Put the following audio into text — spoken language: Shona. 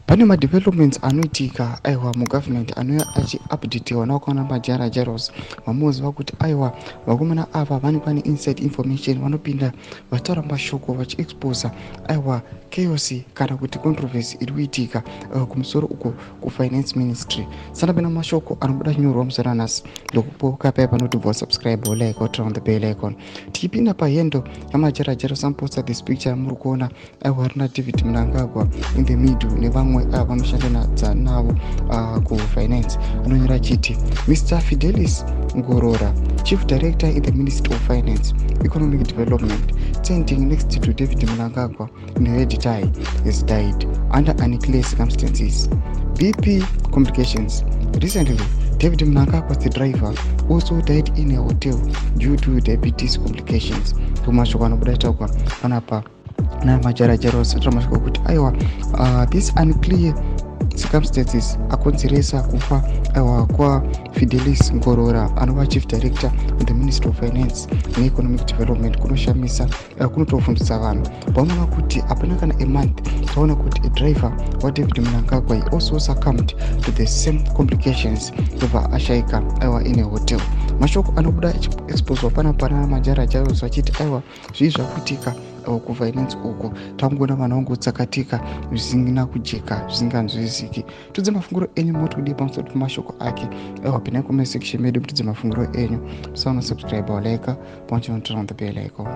Pane madevelopments anoitika, aiwa, mugovernment anouya achiupdatewa navakaona majara Jairos. Vamuziva kuti, aiwa, vakomana ava vanenge vane inside information, vanopinda vachitaura mashoko vachiexposa, aiwa, chaos kana kuti controversy iri kuitika kumusoro uko kufinance ministry. Sanapinda mashoko anobuda chinyorwa musana nhasi, ndokupoka paya panoti bva subscribe, like, turn on the bell icon. Tichipinda pahandle yamajara Jairos, amuposta this picture yamuri kuona, aiwa, rina David Mnangagwa in the middle nevamwe vanoshanda navo kufinance. Anonyora achiti, "Mr Fidelis Ngorora, chief director in the Ministry of Finance, Economic Development, standing next to David Mnangagwa in red tie, has died under unclear circumstances. BP complications. Recently, David Mnangagwa, the driver, also died in a hotel due to diabetes complications." Ndomashoko anobuda taugwa panapa namajara Jairos, mashoko ekuti, aiwa, this unclear circumstances akonzeresa kufa, aiwa, kwaFidelis Ngorora, anova chief director in the Ministry of Finance neEconomic Development, kunoshamisa, kunotofundisa vanhu. Vaonoona kuti hapana kana a month, taona kuti adriver waDavid Mnangagwa also succumbed to the same complications, ndobva ashayika, aiwa, in a hotel. Mashoko anobuda achiexposwa panapa namajara Jairos vachiti, aiwa, zvii zvakuitika kufinance uko? Tangoona vanhu vangotsakatika zvisina kujeka, zvisinganzwisisiki. Tudze mafunguro enyu, moti kudii pamusoro pemashoko ake? Aiwa, pinai comment section medu, mutudze mafunguro enyu. Musaona subscribe, like, pamwe turn on the bell icon.